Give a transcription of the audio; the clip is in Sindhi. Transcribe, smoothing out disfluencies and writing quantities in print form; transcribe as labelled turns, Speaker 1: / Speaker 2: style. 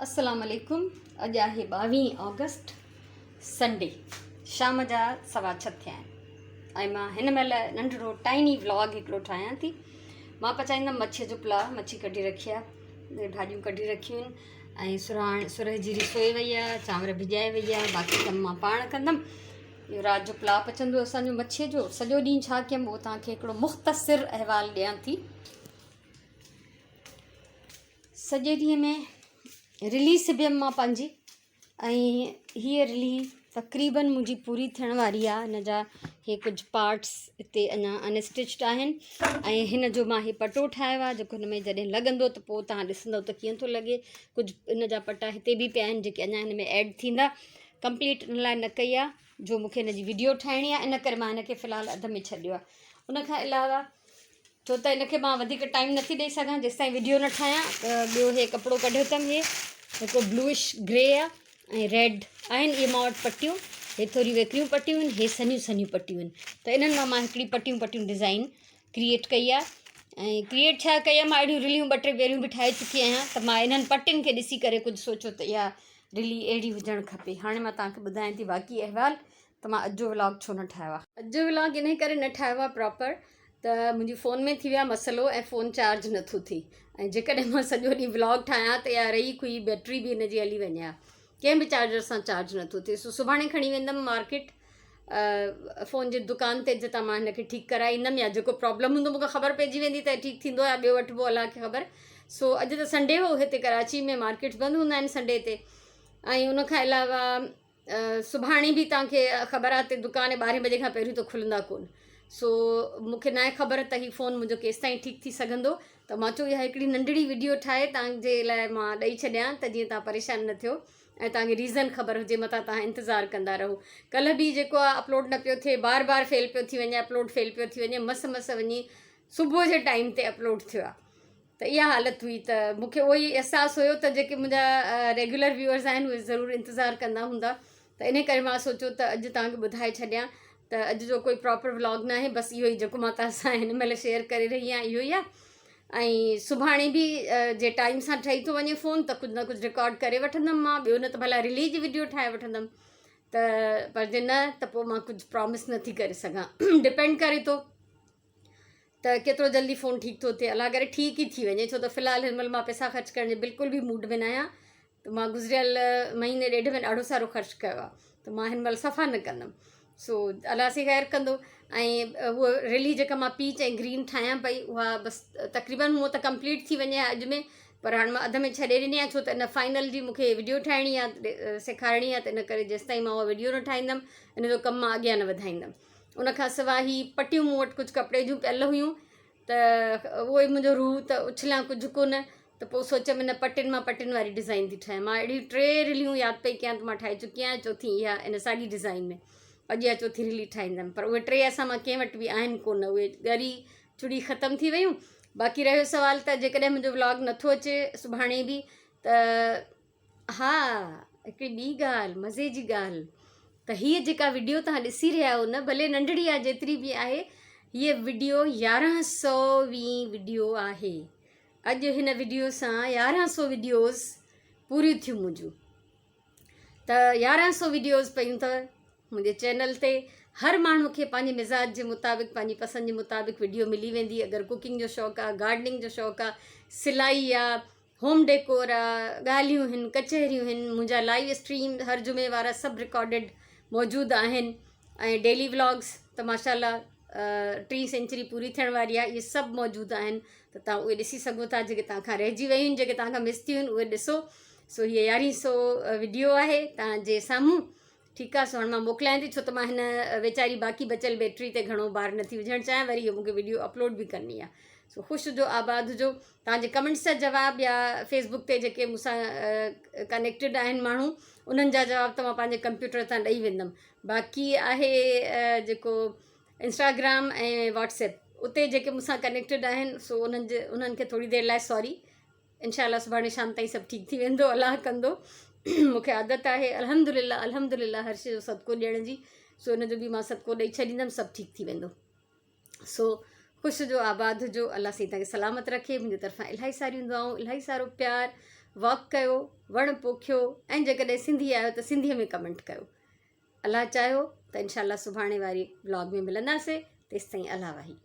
Speaker 1: السلام عليڪم اڄ آهي 22 آگسٽ سنڊي شام جا 6:15 ٿيا آهن ۽ مان هن مهل ننڍڙو ٽائني ولاگ هڪڙو ٺاهيان ٿي. مان پچائيندم مڇيء جو پلاء. مڇي ڪڍي رکي آهي، ڀاڄيون ڪڍي رکيون آهن ۽ سرهاڻ سرهه جيري سوئي وئي آهي، چانور ڀڄائي وئي آهي، باقي ڪم مان پاڻ ڪندم. اهو رات جو پلاء پچندو اسانجو مڇيء جو. سڄو ڏينهن ڇا ڪيم اهو توهان کي هڪڙو مختصر احوال ڏيان ٿي. سڄي ڏينهن ۾ رلي سبيم مان پنهنجي ۽ هيء رلي تقريبن منهنجي پوري ٿيڻ واري آهي. هن جا هي ڪجهه پارٽس هتي اڃا ان اسٽچڊ آهن ۽ هن جو مان هي پٽو ٺاهيو آهي جيڪو هن ۾ جڏهن لڳندو ته پوء توهان ڏسندو ته ڪيئن ٿو لڳي. ڪجهه ان جا پٽا هتي به پيا آهن جيڪي اڃا هن ۾ ايڊ ٿيندا. ڪمپليٽ ان لاء نه ڪئي آهي جو مون کي هن جي وڊيو ٺاهڻي آهي، ان ڪري مان هن کي في الحال اڌ ۾ ڇڏيو آهي. ان کان علاوه ڇو ته ان کي مان وڌيڪ ٽائيم نٿي ڏئي سگهان جيستائين وڊيو نه ٺاهيان. ته ٻيو هي ڪپڙو ڪڍيو اٿم، هي هڪڙو بلوئش گري آهي ۽ ريڊ آهن. اهي مان وٽ پٽيون هي ٿوري ويڪريون پٽيون آهن، هي سنهيون سنهيون پٽيون آهن. ته انهن مان مان هڪڙي پٽيون پٽيون ڊزائين ڪريئيٽ ڪئي آهي. ۽ ڪريئيٽ ڇا ڪئي آهي، مان اهڙيون رليون ٻه ٽي پهريون به ٺاهي چڪي آهيان. ته مان انهن پٽين کي ڏسي ڪري ڪجهه سوچيو ته اها رلي اهڙي هجڻ کپي. هاڻي مان توهان کي ٻڌايان ٿي باقي احوال ته مان اڄ جو ولاگ ڇو نه ٺاهيو آهي. اڄ جو ولاگ انهي ڪري نه ٺاهيو آهي پراپر ته منهنجي فون ۾ ٿي ويو آهي مسئلو ۽ فون چارج نه ٿو ٿئي ۽ جيڪڏهن مان سڄو ڏينهن ولاگ ٺاهيان ته اها رهي کوئي بيٽري به هن جي هلي وڃي ها. ڪنهن به چارجر سان چارج نه ٿو ٿئي. سو سڀاڻي کڻي ويندم مارڪيٽ فون جي دڪان تي جتان مان هن کي ٺيڪ ڪرائي ايندم يا جيڪو پرابلم هوندو مونکي خبر پئجي ويندي ته ٺيڪ ٿيندو يا ٻيو وٺبو الله کي خبر. سو اڄ ته سنڊي هو، هتي ڪراچي ۾ مارڪيٽس بند هوندا آهن سنڊي تي ۽ ان کان علاوه سڀاڻي به توهان کي خبر آهي ته دڪان 12 بجي کان پهريون ته کلندا ڪون. سو مون کي ناهي خبر ته هي فون منهنجو ڪيستائين ٺيڪ ٿي سگهندو. ته مان چيو اها هڪڙي ننڍڙي وڊيو ٺاهي توهان جي لاء مان ڏئي ڇڏيان ته جيئن توهان پريشان نه ٿيو ۽ توهان کي ريزن خبر هجي، متان توهان انتظار ڪندا رهو. ڪلهه به جيڪو آهي اپلوڊ نه پيو ٿئي، بار بار فيل پيو ٿي وڃي، اپلوڊ فيل پيو ٿي وڃي، مس مس وڃي صبح جي ٽائيم تي اپلوڊ ٿيو آهي. ته اها حالت هئي ته مون کي اهو ئي احساس هيو ته جيڪي منهنجا ريگيولر ويوئرز آهن اهي ضرور انتظار ڪندا هوندا. ته انهي ڪري مان سوچيو ته اڄ توهان کي ٻڌائي ڇڏيان ته اڄ جو ڪوئي پراپر ولاگ ناهي، بس اهو ئي جيڪو مان توهان سان هن مهل شيئر ڪري رهي آهيان اهو ئي آهي. ۽ سڀاڻي به جي ٽائيم سان ٺهي ٿو وڃي فون ته ڪجهه نه ڪجهه رڪارڊ ڪري وٺندم مان، ٻيو نه ته ڀلا رلي جي وڊيو ٺاهي وٺندم، ته پر جي نه ته پوء مان ڪجهه پرامس نٿي ڪري سگهان، ڊپينڊ ڪري ٿو ته ڪيترو جلدي فون ٺيڪ ٿو ٿئي. الله ڪري ٺيڪ ئي ٿي وڃي، ڇو ته في الحال هن مهل مان پئسا خرچ ڪرڻ جي بلڪل به موڊ ۾ نه آهيان. ته مان گذريل مهيني ڏيڍ ۾ ڏاڍو سارو خرچ ڪيو آهي ته مان هن مهل صفا نه ڪندم. سو الله سي خير ڪندو. ۽ اها رلي جيڪا مان پيچ ۽ گرين ٺاهيان پئي اها بس تقريبن هونء ته ڪمپليٽ ٿي وڃي ها اڄ ۾، پر هاڻي مان اڌ ۾ ڇڏي ڏني آهي ڇو ته ان فائنل جي مون کي وڊيو ٺاهڻي آهي، سيکارڻي آهي، ته ان ڪري جيستائين مان اها وڊيو نه ٺاهيندم ان جو ڪم مان اڳيان نه وڌائيندم. ان کان سواء هي پٽيون مون وٽ ڪجهه ڪپڙي جون پيل هيون ته اهو ئي منهنجو روح ته اڇليان ڪجهه ڪونه، ته پوء سوچيم ان پٽين مان پٽين واري ڊزائين ٿي ٺاهيان. مان اهڙيون ٽي رليون ياد پئي ڪيان ته مان ٺاهي چڪي آهيان، چوٿين اها ان ساڳي ڊزائين ۾ اڄ اها چوٿين رلي ٺاهيندم، پر اهي ٽي اسان مان ڪنهن وٽ به آهن ڪونه، اهي ڳري چڙي ختم ٿي ويون. باقي رهيو سوال ته جيڪڏهن منهنجو ولاگ نٿو اچي سڀاڻي به ته ها هڪڙي ٻي ڳالهه مزي جي ڳالهه ته هيء جيڪا وڊيو توهان ڏسي رهيا آهيو نه، ڀلي ننڍڙي آهي جيتري به آهي، هيء وڊيو 1100 وين وڊيو آهي. اڄ هن وڊيو سان 1100 وڊيوز پوريون ٿيون منهنجون. ته 1100 وڊيوز پيون اٿو منهنجي چينل تي. هر ماڻهو کي پنهنجي مزاج جي مطابق پنهنجي پسند جي مطابق وڊيو ملي ويندي. اگر ڪوڪنگ جو شوق آهي، گارڊننگ جو شوق آهي، سلائي آهي، هوم ڊيڪور آ، ڳالهيون هن، ڪچهريون هن، منهنجا لائيو اسٽريم هر جمعي وارا سڀ رڪارڊيڊ موجود آهن ۽ ڊيلي ولاگس ته ماشاء الله ٽين سينچري پوري ٿيڻ واري آهي، اهي سڀ موجود آهن ته توهان اهي ڏسي سگهو ٿا. جيڪي توهان کان رهجي ويون آهن، جيڪي توهان کان مس ٿيون آهن اهي ڏسو. سو هيء 1100 وڊيو آهي توهان جي سامهون. ٺيڪ آ، سو هاڻ مان موڪليان ٿي ڇو ته مان هن ويچاري باقي بچيل بيٽري تي گهڻو بار نٿي وجهڻ چاهيان، وري اهو مونکي وڊيو اپلوڊ به ڪرڻي آ. سو خوش هجو آباد هجو. توهان جي ڪمينٽس جا جواب يا فيس بڪ تي جيڪي مون سان ڪنيڪٽيڊ آهن ماڻهو انهن جا جواب ته مان پنهنجي ڪمپيوٽر تان ڏئي ويندم. باقي آهي جيڪو انسٽاگرام ۽ واٽس ايپ اتي جيڪي مون سان ڪنيڪٽيڊ آهن سو انهن جي انهن کي ٿوري دير لاء سوري. انشاء الله سڀاڻي شام تائين سڀ ٺيڪ ٿي ويندو الله ڪندو. مون کي عادت آهي الحمدلله الحمدلله هر شي جو صدقو ڏيڻ جي، سو ان جو به مان صدقو ڏئي ڇڏيندم، سڀ ٺيڪ ٿي ويندو. سو خوش هجو آباد هجو، الله سائين توهان کي سلامت رکي. منهنجي طرفان الاهي ساريون دعائون، الاهي سارو پيار. واڪ ڪيو، وڻ پوکيو ۽ جيڪڏهن سنڌي آهيو ته سنڌيء ۾ ڪمينٽ ڪيو. الله چاهيو ته انشاء الله سڀاڻي واري ولاگ ۾ ملنداسين، تيستائين الله واهي.